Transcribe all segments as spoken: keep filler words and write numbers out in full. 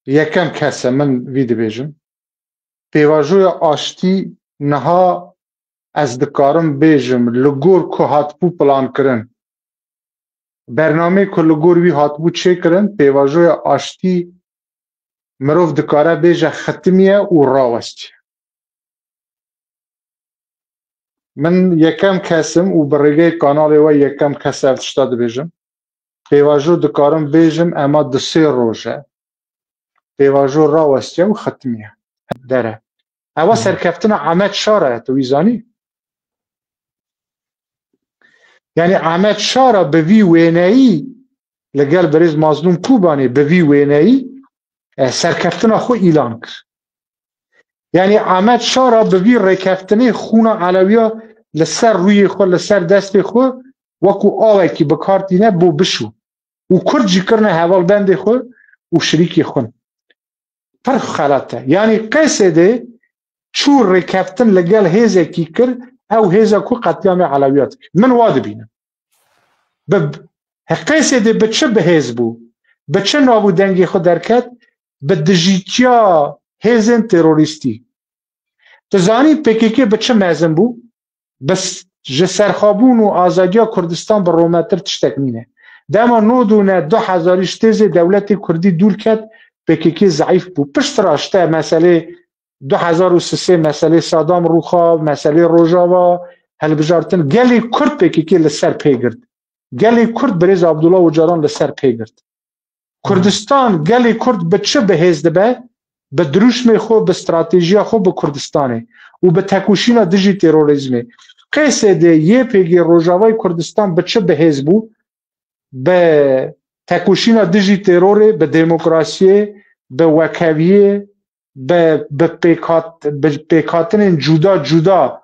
Yekem kes e, min vî dibêjim. Pêvajoya aştî niha ez dikarim bêjim, li gor ku hatibû plankirin, bernameyê ku li gor wî hatibû çêkirin, pêvajoya aştî mirov dikare bêje xitimiye û rawestiye. Min yekem kes im û bi rêgeyê kanalê we yekem kes ev tişta dibêjim. Pêvajo dikarim bêjim, ema di sê roj e. Pêvajo rawestiye û xitimiye. Dere. Ewa serkeftina Ahmet Şara ye, tu wî zanî? Yani Ahmet Şara bi vî wêneyî li gel birêz Mazlûm Kubanê bi vî wêneyî, e, serkeftina xwe îlan kir. Yani Ahmet Şara bi vî rêkeftinê xûna Elewiya li ser rûyê xwe, li ser destê xwe wekû awekî bi kar tîne bo bişû. Û Kurd jî kirine hevalbendê xwe û şirîkê xwe. Pir xelet e. Yani Qêsêdê çû rêkeftin li gel hêzekî kir, ew hêza ku qetlîamê Elewiya dike. Min wa dibînim. Bi, Qêsêdê bi çi bi hêz bû? Bi çi nav û dengê xwe derket? Bi dijîtiya hêzên terorîstî. Tu zanî P K K bi çi mezin bû? Bes ji serxwebûn û azadiya Kurdistan bi rometir tiştek nîne. Dema nod û ne du hezar û şeş têzê dewletê Kurdî dûr ket, P K K zeîf bû. Pişt re işte meselê du hezar û sisê, meselê Sadam rûxa, meselê Rojava, hilbijartin. Gelê Kurd P K K li ser pê girt. Gelê Kurd birêz Abdullah Ocalan li ser pê girt. Kurdistan, gelê Kurd bi çi bi hêz dibe? Bi dirûşmê xwe, bi stratejiya xwe, bi Kurdistanê û bi tekoşîna dijî terorîzmê. Qêsêdê Y P G Rojavayê Kurdistan bi çi bi hêz bû? Bi tekoşîna dijî terorê, bi demokrasiyê, bi wekheviyê, bi, bi pêkhat-, bi pêkhatinên cuda cuda,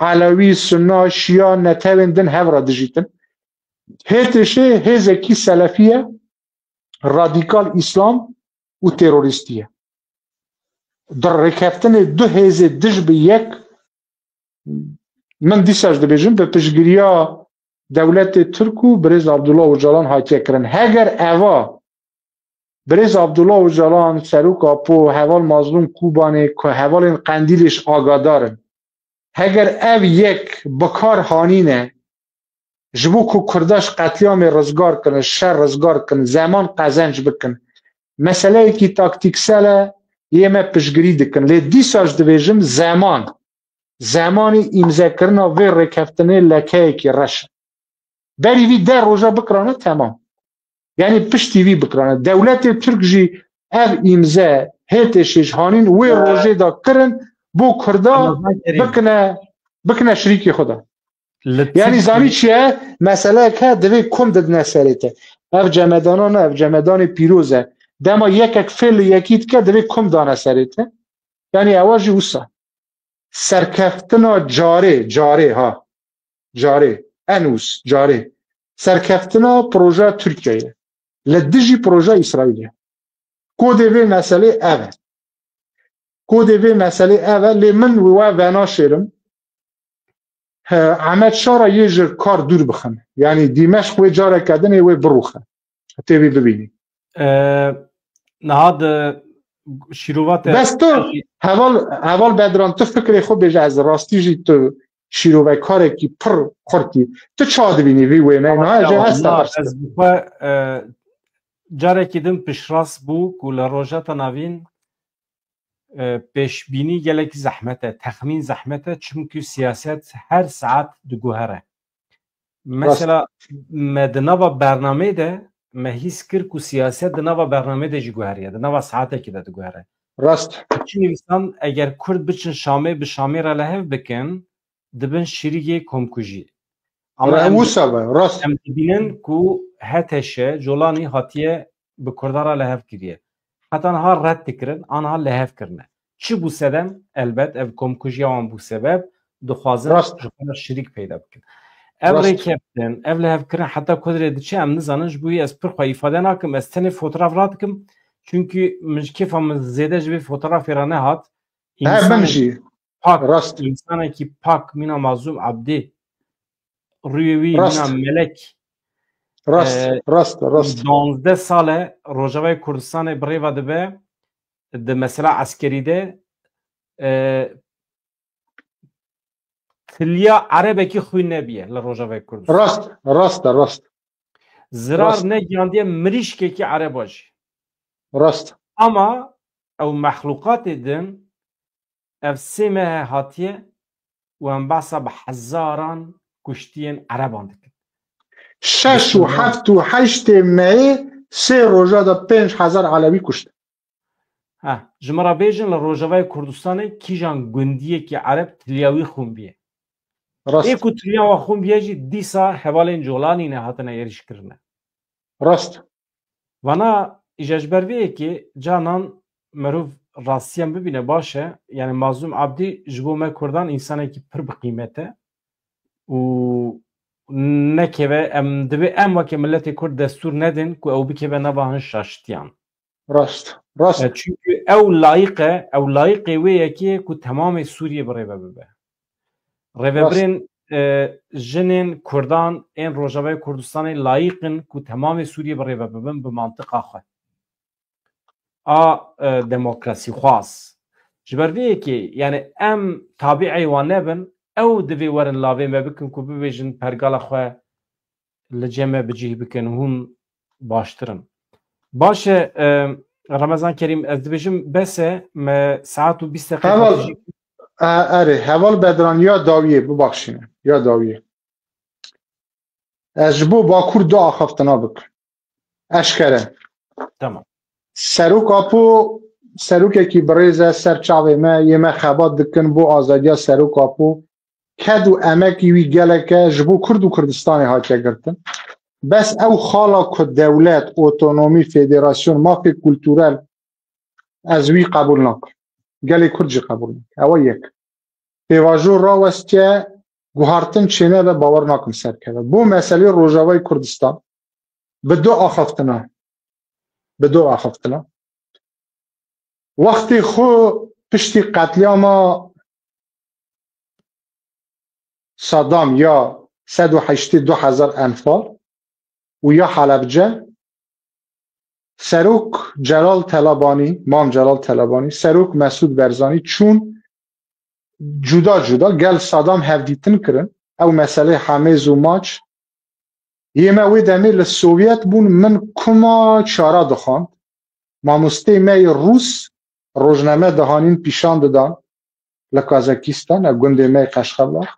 Elewî, Sunna, Şiya, netewên din hev re dijîtin. H T Ş hêzekî selefî ye, radîkal îslam û terorîstî ye. Di rêkeftinê du hêzê dij bi yek, min dîsa jî dibêjim, bi piştgiriya dewletê Tirk û birêz Abdullah Ocalan hatiye kirin. Heger eva birêz Abdullah Ocalan, Serok Apo, heval Mazlûm Kubanê ku hevalên Qendîlê jî agadar in, heger ev yek bi kar hanîne, ji bo ku Kurda ji qetlîamê rizgar kin, ji şer rizgar kin, zeman qezenc bikin, meseleyekî taktîksel e, yê me piştgirî dikin. Lê dîsa jî dibêjim, zeman, zemanî îmzekirina vê rêkeftinê lekeyekî reş e. Berî vî deh roja bikirane, temam. Yanî piştî vî bikirane. Dewletê Tirk jî ev îmze H T Ş ji hanîn wê rojê de kirin bo Kurda Ramazan Kerîm. bikine, bikine şirîkê xwe de. Li Yanî Tirkiye zanî çi ye? Meseleyek he, divê kom didine serê te. Ev cemedana ne, ev cemedanê pîroz e. Dema yekek fêl li yekî dike, divê kom dane serê te. Yanî ewa jî wisa. Serkeftina carê, carê ha. Carê. Enûs, carê. Serkeftina projeya Tirkiyeyê. Li dijî projeya Îsraîlê. Kodê vê meselê ev e. Kodê vê meselê ev e, lê min we venaşêrim. He, Ehmed Şara yê ji kar dûr bixin. Yanî Dîmeşq wê careke din ê wê birûxe. Tê wî bibînî. E, niha di şîrova te Bes tu, heval, heval Bedran, tu fikrê xwe bêje, ez rastî jî tu şîrovekarekî pir xurt î. Tu ça dibînî vî wêneyê? Niha ez ê Tamam, hesta na, hesta. ez bi xwe, e, carekî din piştrast bû ku li Rojhilata Navîn, e, pêşbînî gelekî zehmet e, texmîn zehmet e, çimkî siyaset her saet diguhere. Rast. Mesela me di nava bernameyê de me hîs kir ku siyaset di nava bernameyê de jî guheriye, di nava saetekî de diguhere. Rast. Çi nivîsan, eger Kurd biçin Şamê, bi Şamê re li hev bikin, dibin şirîgê komkujî. Ama Re em wisa be, rast. em dibînin ku H T Ş Colanî hatiye bi Kurda re li hev kiriye. Heta niha red dikirin, aniha li hev kirine. Çi bû sedem? Elbet ev komkujiya wan bû sebeb, dixwazin Rast. ji xwe re şirîk peyda bikin. Ev Rast. rêkeftin, ev lihevkirin heta ku derê diçe em nizanin, ji bo wî ez pir xwe îfade nakim, ez tenê fotograf radikim, çunkî min ji kêfa min zêde ji vê fotografê re nehat. He, min Însanê jî. pak, Rast. Însanekî pak, mîna Mazlûm Ebdî, rûyê wî Rast. mîna melek. Rast, e, rast, rast. Duwazdeh sal e Rojavayê Kurdistanê bi rê ve dibe, di mesela eskerî de, e, tiliya erebekî xwîn nebiye li Rojavayê Kurdistan. Rast, rast e, rast. Zirar negihandiye mirîşkekî ereba jî. Rast. Ama ew mexlûqatê din ev sê mehe hatiye û em behsa bi hezaran kuştiyên ereban dikin. Şeş û heft û heştê meyê sê roja de pênc hezar elewî kuşt. Ha, ji min re bêjin, li Rojavayê Kurdistanê kîjan gundiyekî ereb tiliya wî xwîn bîye? Rast. Ê ku tiliya wan xwîn bîye jî dîsa hevalên Colanî ne hatine êrîş kirine. Rast. Vana îja ji ber vê yekê canan merov rastiyan bibîne baş e. Yani Mazlûm Abdî ji bo me Kurdan însanekî pir bi qîmet e û nekeve em divê em weke miletê Kurd destûr nedin ku ew bikeve nava hin şaştiyan. Rast, rast. E, çünkü ew layiq e, ew layiqê wê yekê ye ku temamê Sûriyê bi rê ve bibe. Rêvebirên, e, jinên Kurdan ên Rojavayê Kurdistanê layiq in ku temamê Sûriyê bi rê ve bibin bi mantiqa xwe. A, e, demokrasîxwaz. Ji ber vê yekê, yani em tabîeyê wan nebin, ew divê werin lavê me bikin ku bibêjin pergala xwe li cem me bi cih bikin, hûn baştir in. Baş e, e, Remezan Kerîm, ez dibêjim bes e, me saet û bîst deqe Heval, hatî jî. E, erê, Heval Bedran ya dawiyê, bibaxşîne, ya dawiyê. Ez ji bo Bakur du axaftina bikim. Eşkere. Tamam. Serok Apo, serokekî birêz e, ser çavê me, yê me xebat dikin bo azadiya Serok Apo. Ked û emekî wî gelek e, ji bo Kurd û Kurdistanê hatiye girtin. Bes ew xala ku dewlet, otonomî, federasyon, mafê kulturel, ez wî qebûl nakim. Gelê Kurd jî qebûl nake. Ew e yek. Pêvajo rawestiye, guhartin çênebe, bawer nakim serkeve. Bo meselê Rojavayê Kurdistan, bi du axaftina, bi du axaftina. Wextê xwe piştî qetlîama Saddam ya sed û heştê du hezar enfal û ya Helebce, Serok Celal Telabanî, Mam Celal Telabanî, Serok Mesûd Berzanî çûn cuda cuda gel Saddam hevdîtin kirin. Ew meselê Hemêz û Maç. Yê me wê demê li Sovyet bûn, min kuma çara dixwand. Mamosteyê me yê Rûs rojname dihanîn pîşan didan li Kazakistan, ev gundê me yê Qeşxeblax.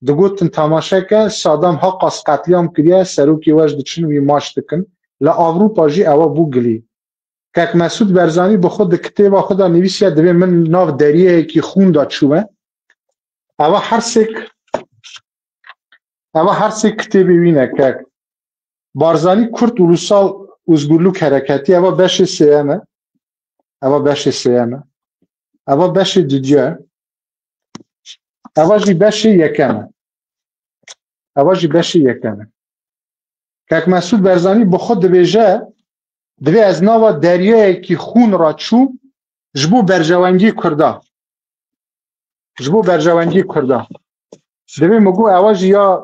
Digotin, temaşe ke, Sadam ha qas qetlîam kiriye, serokê we ji diçin wî maç dikin. Li Ewropa jî ewa bû gilî. Kek Mesûd Berzanî bi xwe di kitêba xwe de nivîsiye, divê min nav deriyeyekî xûn de çûme. Ewa her sêk, ewa her sêk kitêbê wî ne, kek. Barzanî Kürt Ulusal Özgürlük Hareketi, ewa beşê sêyem e. Ewa beşê sêyem e. Ewa beşê didiye. Ewa jî beşê yekem e. Ewa jî beşê yekem e. Kek Mesûd Berzanî bi xwe dibêje, divê ez nava deryayekî xûn ra çûm ji bo berjewengî Kurda. Ji bo berjewengî Kurda. Divê min got, ewa jî ya,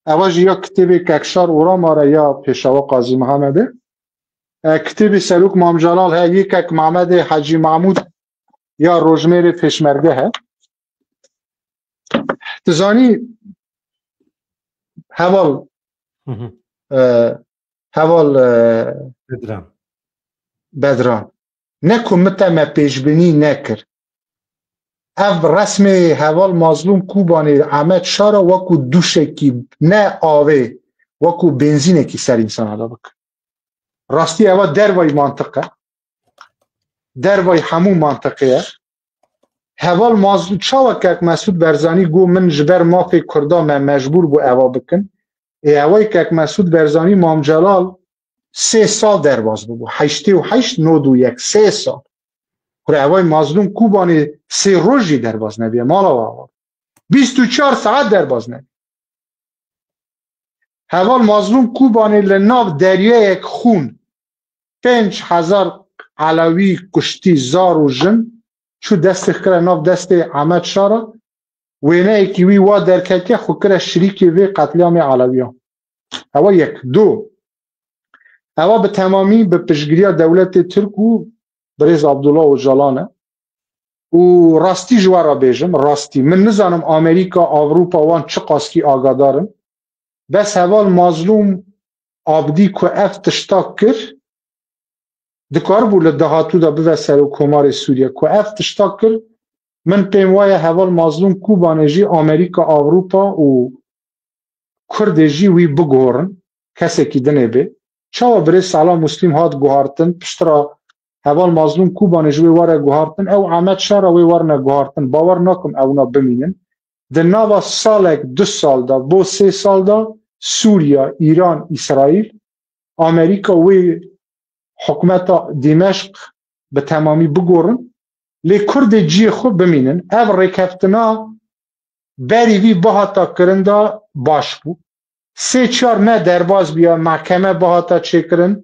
ewa jî ya kitêbê Kekşar Oramare ya Pêşawa Qazî Mihemedê. E, kitêbê Serok Mam Celal he, yê Kek Mehmedê Hecî Mahmûd ya Rojmêrê Pêşmerge he. Tu zanî heval, Hı hı. e, heval, e, Bedran. Bedran. Ne ku min te me pêşbînî nekir. Ev resmê heval Mazlûm Kubanê Emed Şara wekû duşekî ne avê, wekû benzînekî ser însan hela bik. Rastî eva dervayî mantiq e. Dervayî hemû mantiqê ye. Heval Mazlûm, çawa kek Mesûd Berzanî got, min ji ber mafê Kurda me mecbûr bû eva bikin. Ê ewayî kek Mesûd Berzanî Mam Celal sê sal derbas bûbû. Heştê û heşt, nod û yek, sê sal. Kure ewayî Mazlûm Kubanê sê roj jî derbas nebiye. Mala we ava. Bîst û çar saet derbas nebiye. Heval Mazlûm Kubanê li nav deryayek xûn pênc hezar Elewî kuştî, zar û jin, çû destê xwe kire nav destê Emed Şara, wêneyekî wî wa derketiye, xwe kire şirîkê vê qetlîamê Elewiyan. Ewa yek. Du, ewa bi temamî bi piştgiriya dewletê Tirk û birêz Abdullah Ocalan e. Û rastî ji we re bêjim, rastî. Min nizanim Amerîka, Ewropa wan çiqaskî agadar in. Bes heval Mazlûm Abdî ku ev tişta kir, dikaribû li dahatû de bibe serokkomarê Sûriye. Ku ev tişta kir, min pêm waye heval Mazlûm Kûbanê jî Amerîka, Ewropa û Kurdê jî wî biguhorin, kesekî dinê bê. Çawa birêz Sala Muslîm hat guhartin, piştre heval Mazlûm Kûbanê ji wê were guhartin, ew Ahmet Şara wê werine guhartin. Bawer nakim ewna bimînin. Di nava salek, du sal de, bo sê sal de Sûriya, Îran, Îsraîl, Amerîka wê hikûmeta Dîmeşq bi temamî bigorin, lê Kurdê ciyê xwe bimînin. Ev rêkeftina berî vî bihata kirin de baş bû. Sê çar meh derbas bûya, mehkeme bihata çêkirin,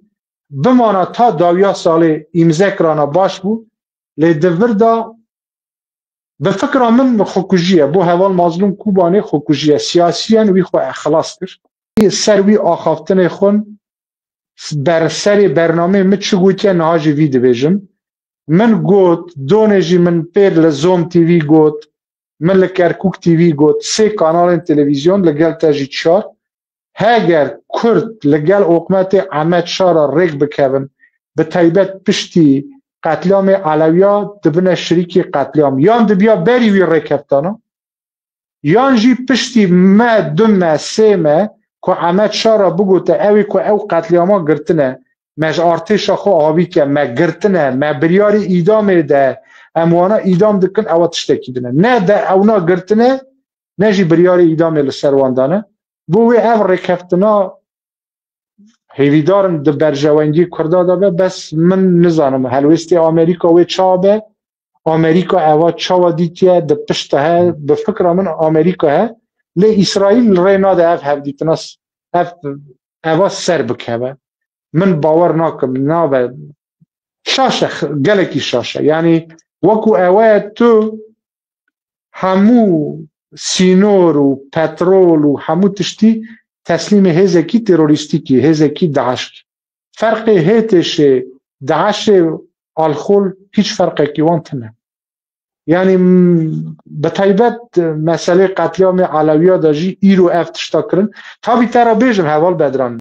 bimana ta dawiya salê îmze kirana baş bû, lê di vir de bi fikra min xwekujî ye. Bo heval Mazlûm Kûbanê xwekujî ye. Siyasiyen wî xwe xilas kir. Ser wî axaftinê xwin ber serê bernameyê min çi gotiye, niha jî vî dibêjim. Min got, donê jî min pêr li Zom T V got, min li Kerkûk T V got, sê kanalên televîzyon, li gel te jî çar. Heger Kurd li gel hikûmetê Ehmed Şara rêk bikevin, bi taybet piştî qetlîamê Elewiya dibine şirîkî qetlîam. Yan dibiya berî wî rêkeftana, yan jî piştî meh, du meh, sê meh ku Ehmed Şara bigote, ew ê ku ew qetlîama girtine, me ji artêşa xwe avîtiye, me girtine, me biryarê îdamê de, em wana îdam dikin, ewa tiştekî din e. Ne de ewna girtine, ne jî biryarê îdamê li ser wan dane. Bo wê ev rêkeftina hêvîdar in di berjewendî Kurda de be, bes min nizanim helwêstê Amerîka wê çawa be, Amerîka eva çawa dîtiye, di pişt he, bi fikra min Amerîka he, lê Îsraîl rê nade ev hevdîtina s-, ev, eva ser bikeve. Min bawer nakim, nabe. Şaş e, x-, gelekî şaş e. Yanî wekû ewe tu hemû sînor û petrol û hemû tiştî teslîmê hêzekî terorîstîkî, hêzekî DAIŞ kî. Ferqê HTŞê, DAIŞê, alxol hîç ferqekî wan tine. Yanî, m-, bi taybet meselê qetlîamê Elewiya de jî îro ev tişta kirin. Tabî te re bêjim heval Bedran,